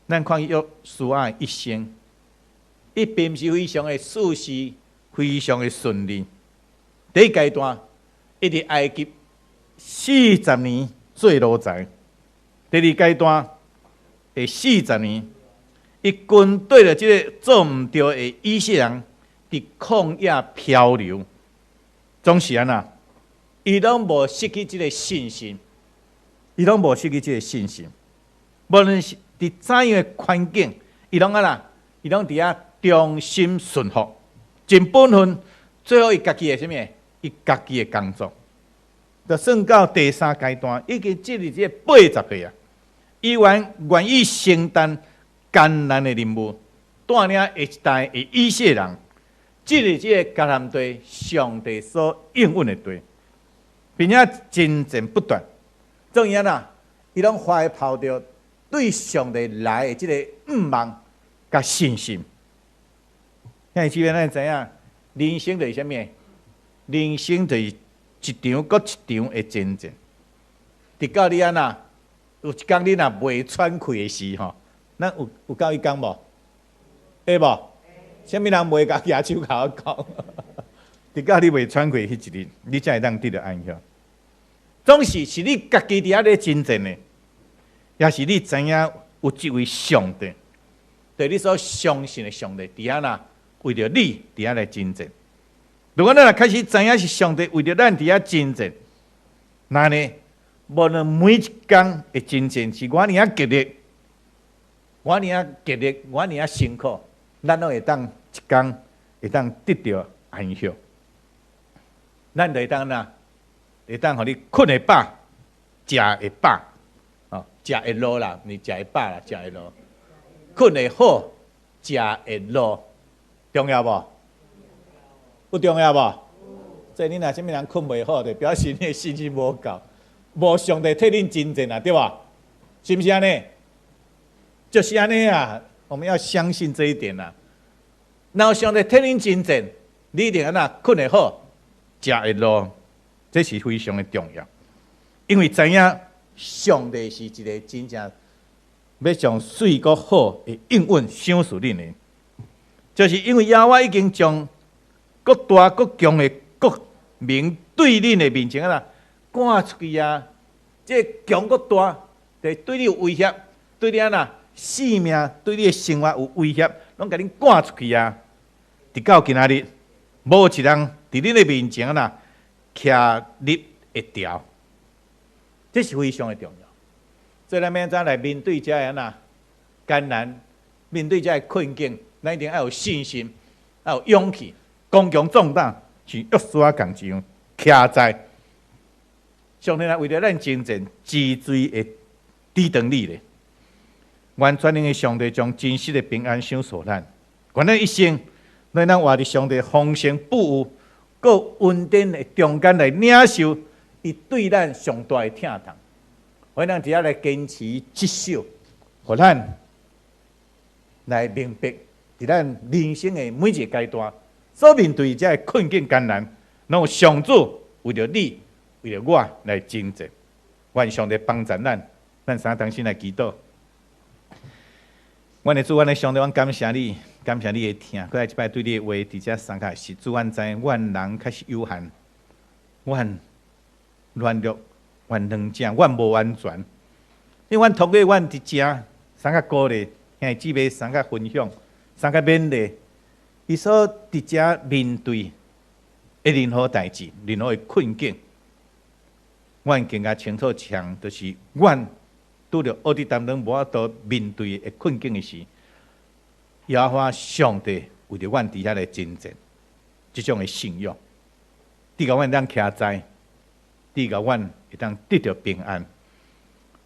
S2: 咱看約書亞的一生，伊並毋是非常的事事非常的順利。第一階段，伊佇埃及40年做奴才；第二階段，第四十年，伊跟綴著這个做毋著的以色列人，佇曠野漂流，總是按怎？伊攏無失去這个信心，伊攏無失去這个信心。無論是佇怎樣的環境，伊攏按怎？伊攏佇遐忠心順服，盡本分，做好伊家己的啥物？伊家己的工作。就算到第三階段，已經進入這個80歲啊，伊還願意承擔艱難的任務，帶領下一代的以色列人進入這個迦南地，上帝所應允的地，並且征戰不斷。怎樣啊？伊攏懷抱著對上帝來的這个向望佮信心。兄弟姊妹，咱知影，人生就是啥物？人生就是一場閣一場的征戰，直到你按怎？有一工你若袂喘氣的時吼，咱有到彼工無？會無？啥物人袂共舉手共我講？直到你袂喘氣彼一日，你才會當得著安息。總是是你家己佇遐咧征戰的，抑是你知影有這位上帝，對你所相信的上帝佇遐呐，為著你佇遐來征戰。如果咱若開始知影是上帝為著咱佇遐征戰，那呢，無論每一工的征戰是偌爾仔激烈，偌爾仔激烈，偌爾仔辛苦，咱攏會當一工會當得著安息。咱就會當哪？會當予你睏會飽，食會飽，哦，食會落啦，毋是食會飽啦，食會落。睏會好，食會落，重要無？有重要無？這你若啥物人睏袂好，就表示你的信心無夠，無上帝替恁征戰啊，對無？是毋是按呢？就是按呢啊！我們要相信這一點啊。若有上帝替恁征戰，你一定按怎睏會好，食會落，這是非常的重要。因為知影上帝是一个真正欲將媠閣好的應允賞賜恁的，就是因為耶和華已經將閣大閣強的國民對恁的面前啊，趕出去啊！這強閣大，就對你有威脅，對你按怎性命，對你的生活有威脅，攏共恁趕出去啊！直到今仔日，無一人佇恁的面前啊，徛立會牢，這是非常的重要。所以咱欲按怎來面對這个按怎艱難，面對這个困境，咱一定要有信心，要有勇氣，剛強壯膽，像約書亞仝一樣，徛在上帝若為著咱征戰，之罪會抵擋你咧。願全能的上帝將真實的平安賞賜咱，願咱一生，咱當活佇上帝豐盛富有、閣恩典的中間來領受伊對咱上大的疼痛。予咱佇遐來堅持持守，予咱來明白，佇咱人生的每一个階段，所面對這个困境艱難，攏有上主為著你、為著我來征戰。願上帝幫助咱，咱三同心來祈禱。阮的主，阮的上帝，阮感謝你，感謝你的疼。閣來一擺對你的話，佇遮相共是主，阮知影阮人確實有限，阮軟弱，阮軟正，阮無完全。因為阮通過阮佇遮相共鼓勵兄弟姊妹，相共分享，相共勉勵，伊所佇遮面對的任何代誌，任何的困境，阮更加清楚一項，就是阮拄著烏佇當中無法度面對的困境的時，耶和華上帝為著阮佇遐來征戰，這種的信仰，賜予阮當徛在，賜予阮會當得著平安。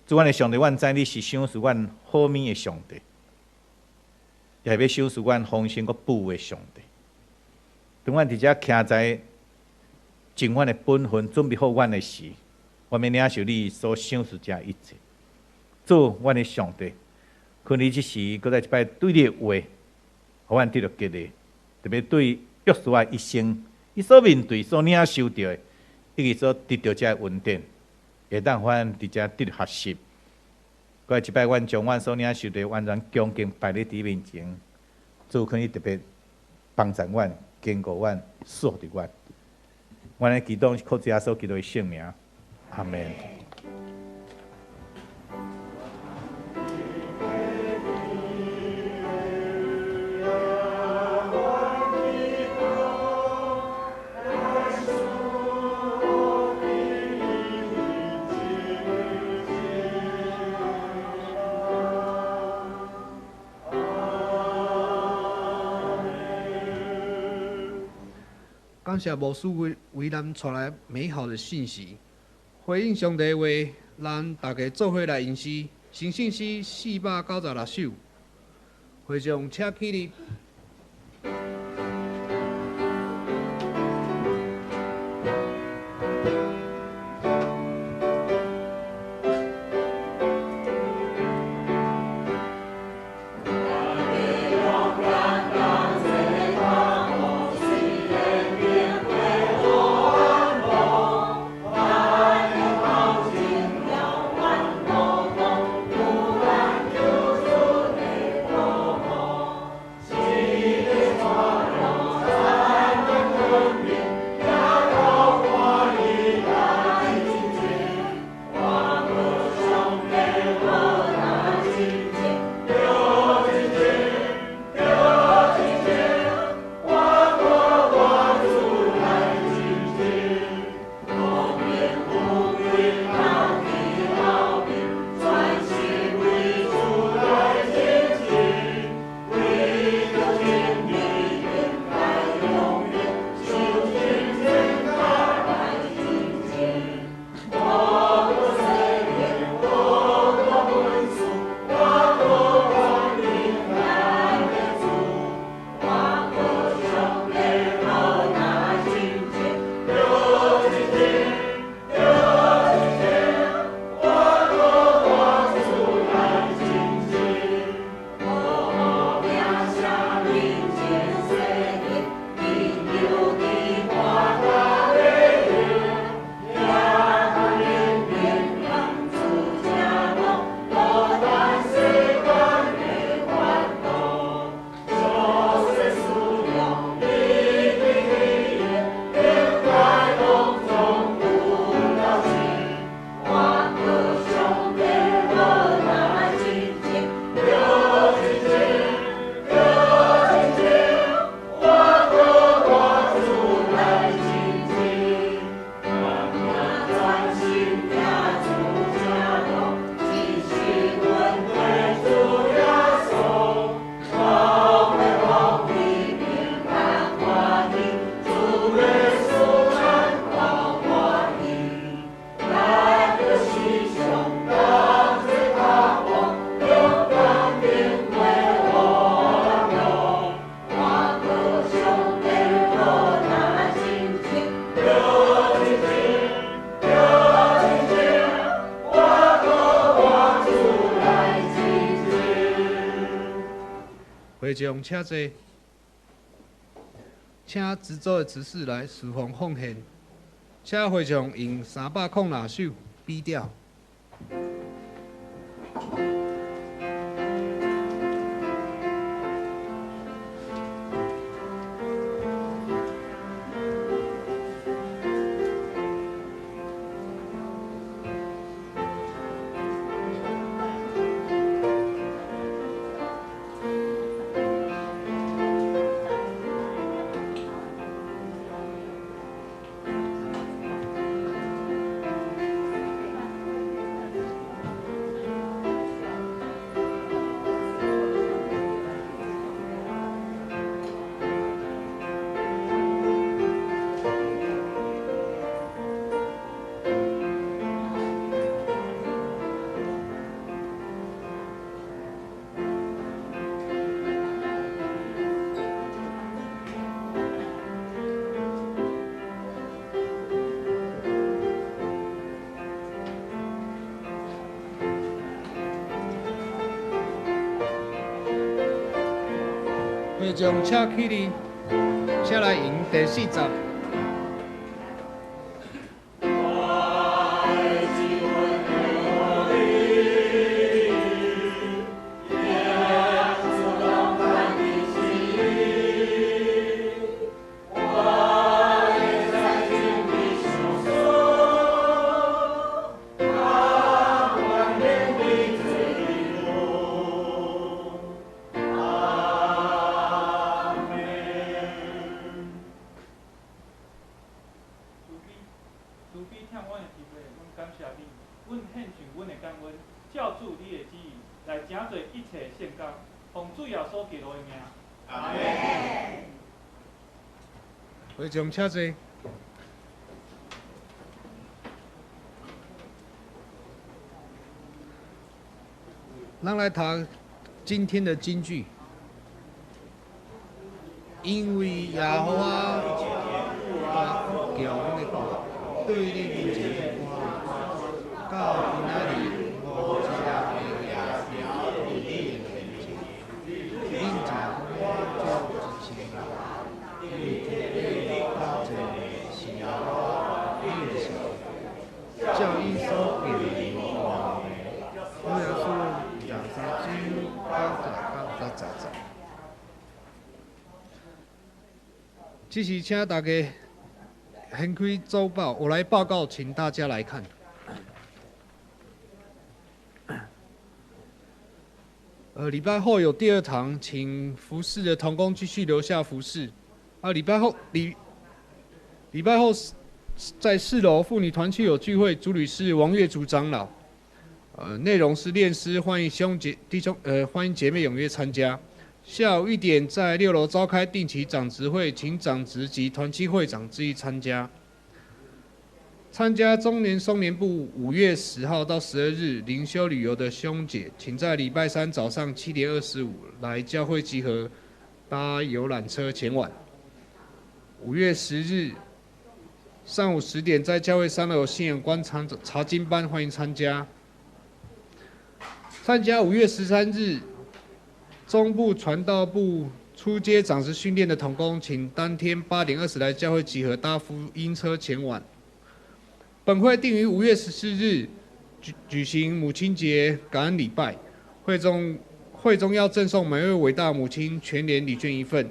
S2: 主，阮的上帝，阮知你是賞賜阮好物的上帝，也欲賞賜阮豐盛閣富有的上帝。當阮佇遮徛在盡阮的本分，準備好阮的時，我欲領受你所賞賜這一切。主，阮的上帝，可你這時閣再一擺對你的話，予阮得著激勵，特別對約書亞一生，伊所面對、所領受著的，以及所得著這个恩典，會當予阮佇遮得著學習。閣再一擺，阮將阮所領受的完全恭敬擺佇你面前，主懇你特別幫助阮、堅固阮、祝福阮。阮的祈禱是靠主耶穌基督的聖名，阿門。
S1: 感謝牧師為為咱帶來美好的信息，回應上帝話，咱大家做伙來吟詩，神聖詩496首，會眾請起立。會眾請坐，請值週的執事來侍奉奉獻，請會眾用306首 B 調。眾請起立，請來吟第四十。會眾請坐。咱來讀今天的金句。因為耶和華強的國對你面前到今仔日，無一粒的佇你的面前，恁若做一生人，因為你交戰的是耶和華你的神，照伊所命令你的，主耶穌23章90到90節。這是請大家掀開週報，我來報告，請大家來看。禮拜後有第二堂，請服侍的同工繼續留下服侍。啊，禮拜後在四樓婦女團契有聚會，主理是王月竹長老。內容是煉詩，歡迎兄姐弟兄，歡迎姐妹踴躍參加。下午1點在6樓召開定期長執會，請長執及團契會長之一參加。參加中年松年部5月10號到12日靈修旅遊的兄姐，請在禮拜三早上7點25來教會集合，搭遊覽車前往。5月10日上午10點在教會3樓信仰觀察查經班，歡迎參加。參加5月13日中部傳道部初階長執訓練的同工，請當天8點20來教會集合，搭福音車前往。本會定於5月14日舉行母親節感恩禮拜，會中要贈送每位偉大母親全聯禮券一份，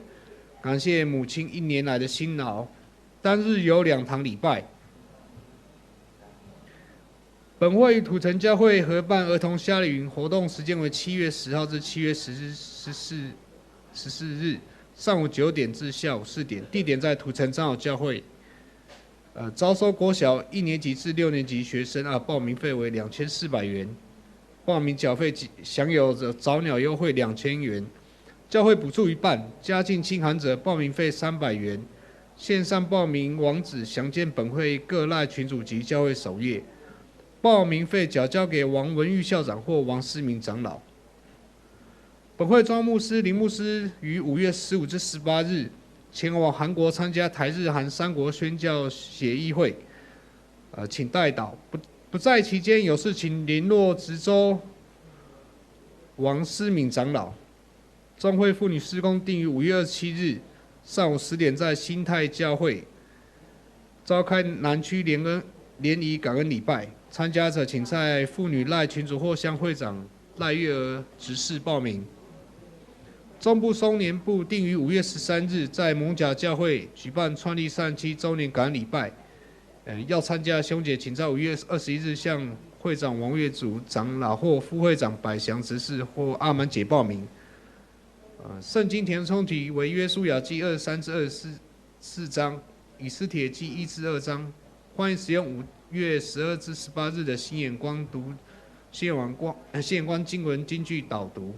S1: 感謝母親一年來的辛勞。當日有2堂禮拜。本會與土城教會合辦兒童夏令營活動，時間為7月10號至7月14日上午9點至下午4點，地點在土城長老教會。招收國小1年級至6年級學生啊，報名費為2400元，報名繳費享有着早鳥優惠2000元，教會補助一半，家境清寒者報名費300元。線上報名網址詳見本會各賴群組及教會首頁。報名費繳交給王文玉校長或王思明長老。本會莊牧師林牧師於5月15至18日前往韓國參加台日韓三國宣教協議會，請代禱。不在期間有事請聯絡值周王思敏長老。中會婦女事工定於5月27日上午10點在新泰教會召開南區聯誼感恩禮拜。參加者請在婦女賴群組或向會長賴月娥執事報名。中部松年部定於5月13日在艋舺教會舉辦創立37週年感恩禮拜。要參加的兄姐，請在5月21日向會長王月祖長老或副會長百祥執事或阿滿姐報名。聖經填充題為約書亞記23至24章，以斯帖記1至2章。歡迎使用5月12至18日的新眼光讀新眼光新眼光經文金句導讀。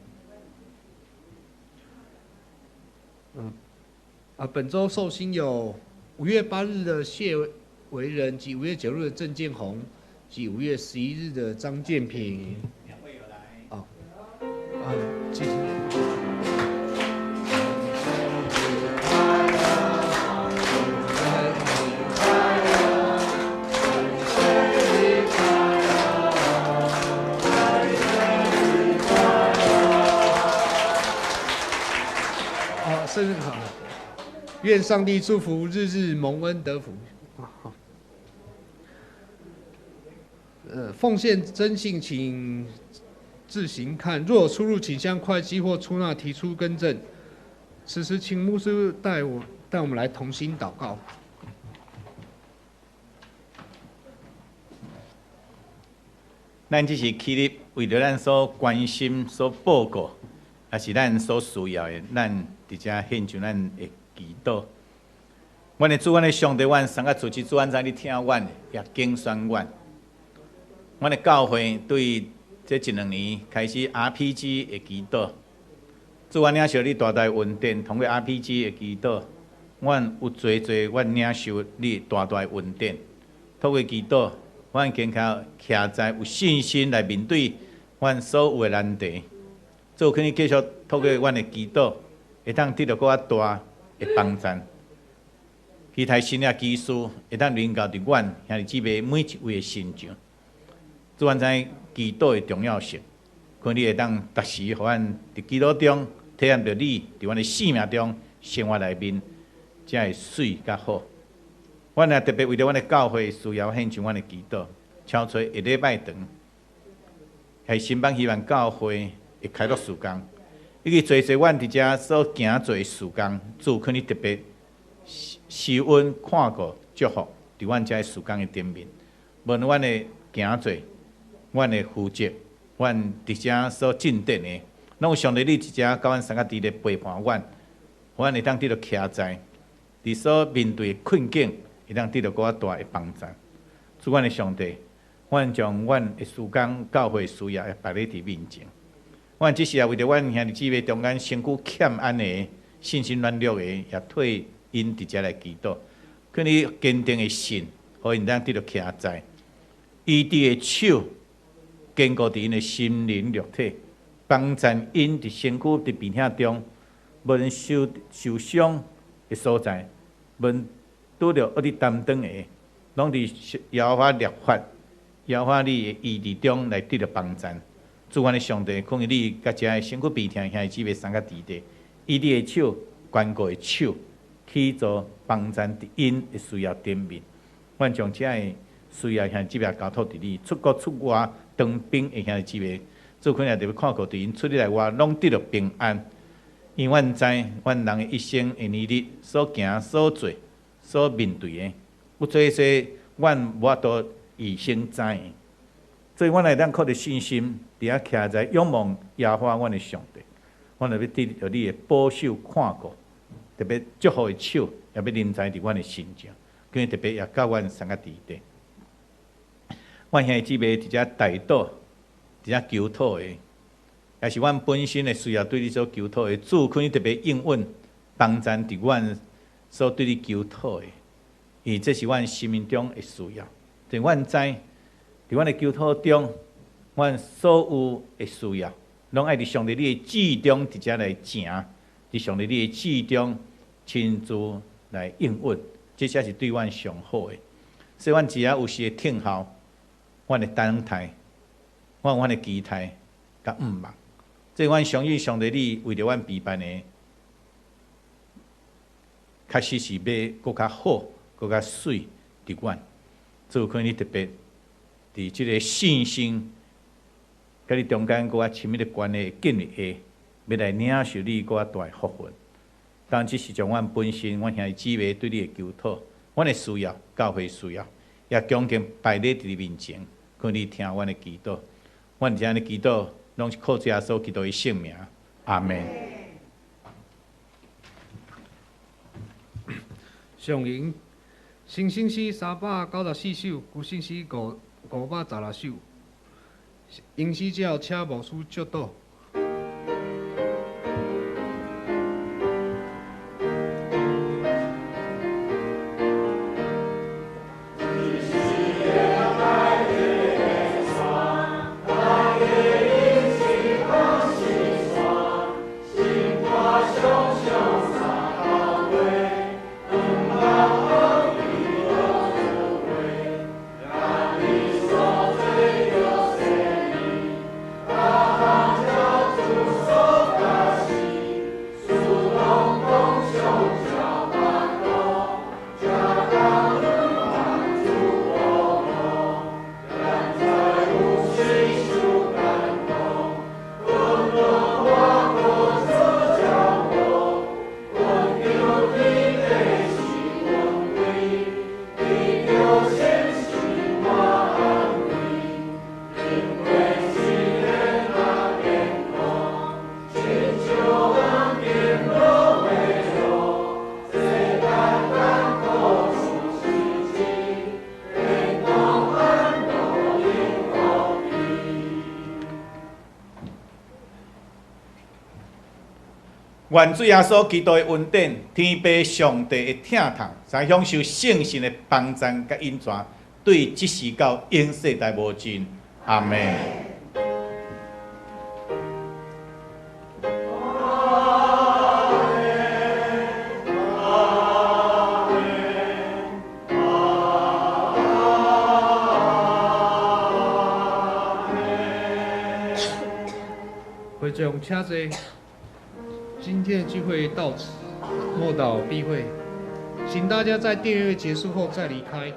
S1: 本週壽星有5月8日的謝維仁及5月9日的鄭建宏及5月11日的張建平。
S2: 兩位有來。
S1: 哦，啊，謝謝。生願上帝祝福，日日蒙恩得福。好，奉獻徵信，請自行看。若有出入，請向會計或出納提出更正。此時，請牧師帶我們來同心禱告。
S2: 咱這是起立，為著咱所關心、所報告，抑是咱所需要的，咱佇遮獻上咱的祈禱。阮的主，阮的上帝，阮三個主持主，阮知你聽阮，也揀選阮。阮的教會對這一兩年開始 RPG 的祈禱，主，阮領受你大大恩典，通過 RPG 的祈禱，阮有濟濟，阮領受你大大恩典，透過祈禱，阮堅強徛在有信心來面對阮所有的難題。主，請你繼續透過阮的祈禱，會當得到閣較大的幫助。期待神的奇事會當臨到佇阮兄弟姊妹每一位的身上。主，阮知祈禱的重要性，願你會當逐時予阮佇祈禱中體驗著你佇阮的生命中、生活內面，才會媠佮好。阮也特別為著阮的教會需要獻上阮的祈禱，超出下禮拜堂，係新北希望教會的開拓事工，以及濟濟阮佇遮所行做的事工，主願你特別施恩看顧祝福佇阮遮事工的頂面，無論阮的行做、阮的負責、阮佇遮所進展的，攏有上帝你佇遮佮阮三個佇咧陪伴阮，予阮會當得著徛在，佇所面對的困境，會當得著閣較大的幫助。主阮的上帝，阮將阮的事工、教會事業會擺佇你面前。阮這是也為著阮兄弟姊妹中間身軀欠安的、信心軟弱的，也替𪜶佇遮來祈禱。願你堅定的信，予𪜶當得著徛在，醫治的手堅固佇𪜶的心靈肉體，幫助𪜶佇身軀佇病痛中，無論受傷的所在，無論拄著惡力擔當的，攏佇耶和華律法、耶和華你的醫治中來得著幫助。主阮的上帝，懇求你佮遮的身軀病痛兄弟姊妹三個弟弟，醫治的手、堅固的手，去做幫助佇𪜶的需要頂面。阮將遮的需要兄弟姊妹交託佇你，出國出外當兵的兄弟姊妹，主可能特別看顧佇𪜶出入內外，攏得著平安。因為阮知，阮人的一生的年日所行所做所面對的，有濟濟阮無法度預先知的。所以，阮會當靠著信心，佇遐徛在仰望耶和華阮的上帝，阮就欲得著你的保守看顧，特別祝福的手，也欲臨在佇阮的身上，今日特別也佮阮三個弟弟。阮兄弟姊妹佇遮代禱，佇遮求討的，也是阮本身的需要對你所求討的。主，懇你特別應允幫贊佇阮所對你求討的，因為這是阮生命中的需要。但阮知，佇阮的求討中，阮所有的需要，攏愛佇上帝你的旨意中佇遮來成，佇上帝你的旨意中親自來應允，這才是對阮上好的。所以，阮只要有時會等候，阮的等待，阮有阮的期待佮向望。這阮相信上帝你為著阮備辦的，確實是欲閣較好、閣較媠佇阮。主懇你特別佇這个信心，佮你中間閣較親密的關係建立下，欲來領受你閣較大的福分。當然，這是將阮本身，阮兄弟姊妹對你的求討，阮的需要，教會需要，也恭敬擺佇你面前，懇你聽阮的祈禱。阮這按呢祈禱，攏是靠主耶穌基督的聖名。阿門。
S1: 上銀新生詩394首，舊聖詩516首。吟詩之後，請牧師祝禱。
S3: 大
S2: 願主耶穌基督的恩典、天父上帝的疼痛，將享受聖神的幫贊佮引帶，對這時到永世代無盡。阿門。
S1: 會眾請坐。今天的聚會到此，默禱閉會，請大家在訂閱結束後再離開。